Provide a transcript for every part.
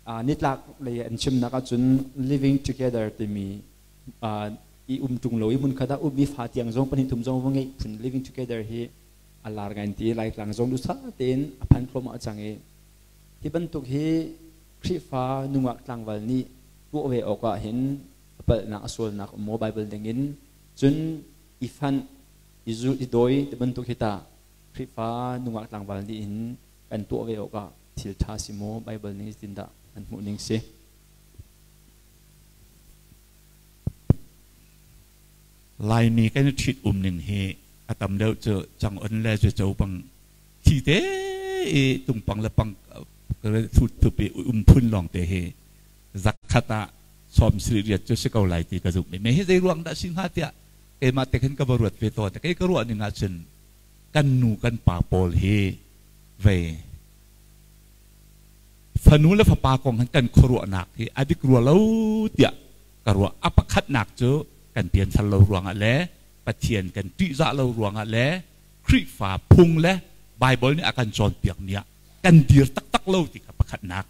Nitlak lei an chimnak ahcun living together timi i um ṭung lo i hmunkhat ah ummi fa tiang zong pahnih thum zong va ngeih phun living together hi a lar ngai ti. Laitlang zong duhsah tein a phan thluahmah cang i hi bantuk hi Khrihfa nungak tlangval nih tuah ve awk ah hin a palhnak a sualnak um maw Bible dingin, cun i fanh i zulh i dawi ti bantuk hi tah Khrihfa nungak tlangval nih hin kan tuah ve awk ah thil ṭha si maw, Bible nih zeitindah an hmuh ning si? Laimi kan i ṭhit um ning hi a tam deuh cu cang on le cu bang thi te i tungpang le pang thut thup i um phun lawng te hi zakhat ah sawm siri riat cu si ko lai ti ka zumh. Me hi zei ruang dah si hnga tiah keimah te khin ka va ruat ve tawn. Kei ka ruah ning ahcun kan nu kan pa pawl hi vei fanu le fapa kong han kan khuaruahnak hi a dik rua lo tiah ka ruah. A pakhatnak cu kan pianthar lo ruangah le Pathian kan ṭihzah lo ruangah le Khrihfa phung le Bible nih a kan cawnpiakmi ah kan dir taktak lo ti kha pakhatnak.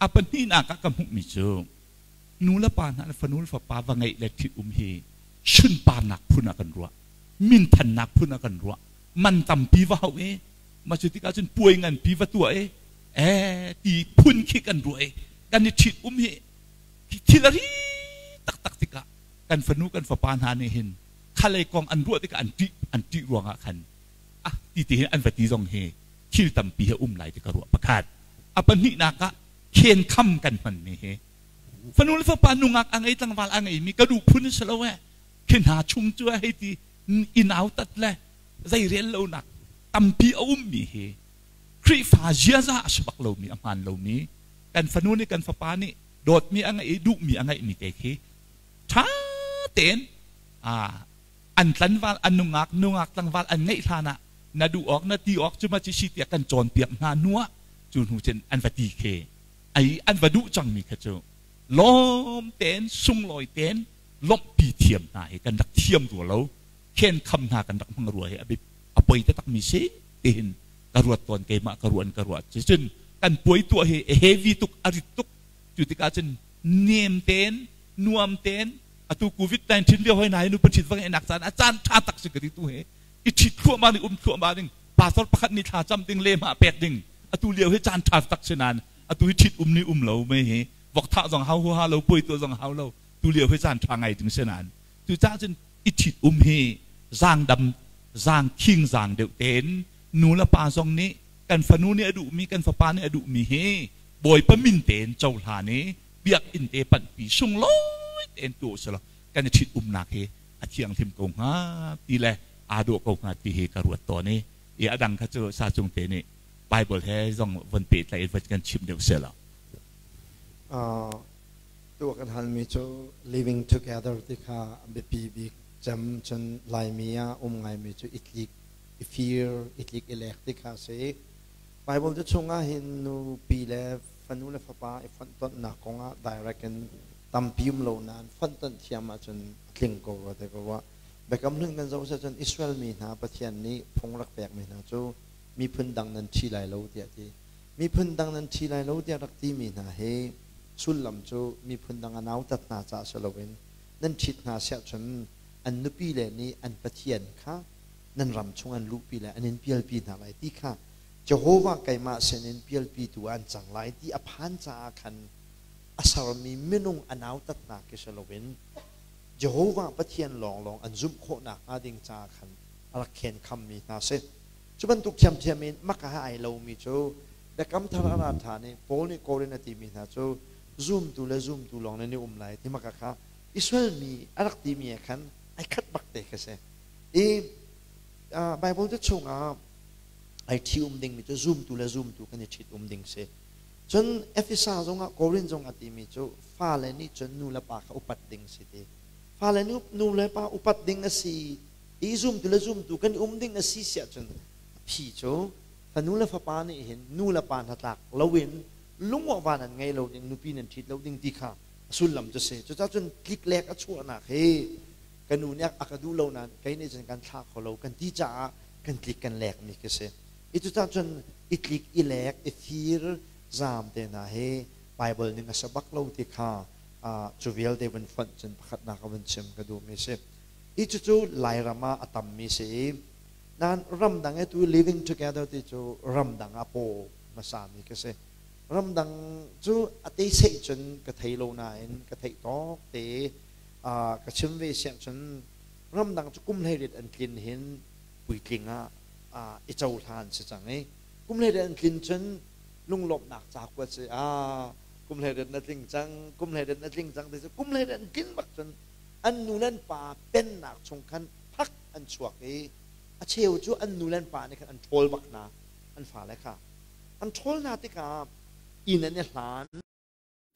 A pahnihnak ah ka hmuhmi cu nu le pa hna le fanu le fapa va ngeih le ṭhit um hi sunparnak phun ah kan ruah, minthannak phun ah kan ruah, man tampi va hauh i mah cu tikah cun puai nganpi va tuah i ti phun khi kan ruah i kan i ṭhit um hi thil a ri taktak tikah kan fanu kan fapa hna nih hin khalei kong an ruah tikah an ṭih an ṭih ruangah khan ah ti ti hin an va ti zong hi thil tampi he um lai ti ka ruah pakhat. A pahnihnak ah khenkham kan hmanmi hi fanu le fapa nungak a ngei tlangval a ngeimi ka duh phun si lo eh khi hna chung cu hei ti i nautat le zeirel lonak tampi a ummi hi Khrihfa ziaza a si bak lomi, a hmaan lomi. Kan fanu nih kan fapa nih dawtmi a ngeih i duhmi a ngeihmi te khi ṭha tein an tlanval an nungak nungak tlangval an ngeih hlan ah na duh awk na ti awk cu ma ci si tiah kan cawnpiak hna hnu ah cu hnu cun an va ti khi ai an va duh cangmi kha cu lawm tein sunglawi tein lawmhpi thiam hna hi kan rak thiam rua lo, khenkham hna kan rak hmang rua hi a poi taktak mi si tihin ka ruat tawn. Keimah ka ruan ka ruat cun kan puai tuah hi a heavy tuk, a rit tuk. Cu tikah cun nem tein nuam tein atu COVID-19 lio hoi nai nu pathit vang enak caan a caan tha tak si ka ti tu he i ṭhit thluahmah ding, um thluahmah ding, pastor pakhat nih thla cam ding le mah pek ding atu lio hi caan ṭha tak si nain atu hi ṭhit um ni um lo me hi vok thah zong hau huaha lo, puai tuah zong hau lo, tu lio hi caan ṭha ngai ding si nain tu cah cun i ṭhit um hi zaangdam zaang khing zaang deuh tein nu le pa zong nih kan fanu nih a duhmi kan fapa nih a duhmi hi Bawipa min tein cohlan i biakinn te panhpi sunglawi tein tu usila kan i ṭhit umnak hi a thianghlim ko hnga ti le aa dawh ko hnga ti hi ka ruat tawn i a dang kha cu sa cung te nih Bible he zong von pehtlaih in von kan chim deuh seh law. Tu kan halmi cu living together ti kha a biapi bik cem. Cun Laimi ah um ngaimi cu i tlik i fir, i tlik i lek ti kha si. Bible te chungah hin nupi le fanu le fapa i fonhtonhnak kongah direct in tampi um lo nain fonhtonh thiam ahcun a tling ko rua te ka ruah. Biakam Hlun kan zoh cun Israel mi hna Pathian nih phung rak pekmi hna cu miphun dang nan ṭhi lai lo tiah ti. Miphun dang nan ṭhi lai lo tiah rak timi hna hi sullam cu miphun dang a nautat hna caah si loin nan ṭhit hna siah cun an nupi le nih an Pathian kha nan ram chung an luhpi le an in pialpi hna lai ti kha, Jehovah keimah sinin pialpitu ah an cang lai ti a phan caah khan a sermi minung a nautatnak khi si loin Jehovah Pathian lawnglawng an zumh khawh nakhnga ding caah khan a rak khenkhammi hna si. Cu bantuk ṭhiamṭhiam in maka he ai lomi cu Biakam Thar a ra ṭhan i Paul nih Korin a timi hna cu zumtu le zumtu lawng nan i um lai ti maka kha Israel mi a rak timi he khan ai khat bak te khi si. I Bible te chungah ai ṭhi um dingmi cu zumtu le zumtu kan i ṭhit um ding si. Cun Efesa zongah Korin zongah timi cu fale nih cun nu le pa kha upat ding si ti. Fale nih nu le pa upat ding a si i zumtu le zumtu kan i um ding a si siah cun a phi cu fanu le fapa nih hin nu le pa hnatlak loin lungawh nan ngei lo ding, nupi nan ṭhit lo ding ti kha a sullam cu si. Cucaah cun tliklek a chuahnak hi ka nu nih a ka duh lo nain kei nih cun kan thlah kho lo kan ti caah kan tlik kan lekmi khi si. I cucaah cun i tlik i lek i fir zaam te hna hi Bible ning a si bak lo ti kha cu vialte vun fonh cun pakhatnak a vun chim ka duhmi si. Hi cucu Lairam ah a tammi si i nain ramdang i tu living together ti cu ramdang ah paw hmasami ka si. Ramdang cu a te seh cun ka thei lo nain ka theih tawk te ka chim ve siah cun ramdang cu kum 18 an tlin hin puitling ah i cohlan si cang i kum 18 an tlin cun lunglawmhnak ca kuat si kum 18 na tling cang, kum 18 na tling cang ti cu kum 18 an tlin bak cun an nu le an pa pennak chung khan phak an chuak i a cheu cu an nu le an pa nih khan an ṭhawl bak hna. An fale kha an ṭhawl hna tikah inn an i hlan,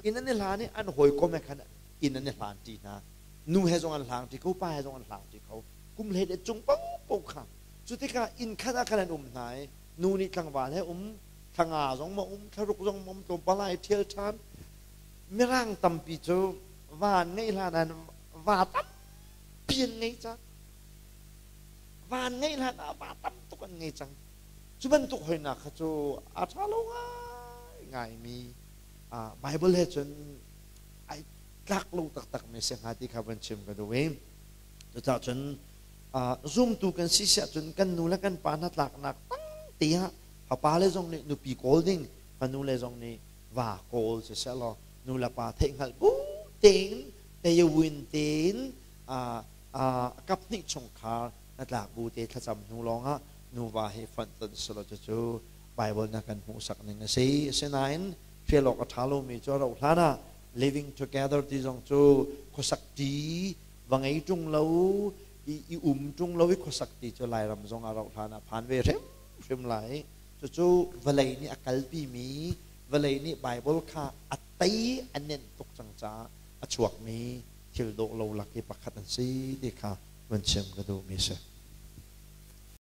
inn an i hlan i an hawikom he khan inn an i hlan ṭi hna. Nu he zong an hlang ṭi kho, pa he zong an hlang ṭi kho, kum 18 cung paohpaoh kha. Cu tikah inn khat ah khan an um hna i nu nih tlangval he um, thla nga zong ma um, thla ruk zong ma um, tlawmpal ah i ṭhial ṭhan. Mirang tampi cu va an ngeih hlan ah va tampi an ngei cang. Va an ngeih hlan ah va tam tuk an ngei cang. Cu bantuk hoinak kha cu a ṭha lo ngai ngaimi, Bible he cun ai tlak lo taktakmi si hnga ti kha van chim ka duh i cucaah cun zumtu kan si siah cun kan nu le kan pa hnatlaknak tangte ah fapa le zong nih nupi kawl ding, fanu le zong nih va kawl siseh law nu le pa theihhngalh bu tein, tayawin tein, kap hnih chungkhar hnatlak bu te thlacam hnu lawngah nuva hi fonh ton selaw cucu Bible na kan hmuhsak ning a si. Asinain hrial awk a ṭha lomi cu a rauh hlan ah living together ti zong cu khuasak ṭi va ngei ṭung lo i um ṭung lo i khuasak ti cu Lairam zong a rauh hlan ah phan ve hrimhrim lai. Cucu vawlei nih a kalpimi, vawlei nih Bible kha a tei a nenh tuk cang caah a chuakmi thil dawh lo lak i pakhat an si ti kha vun chim ka duhmi a si.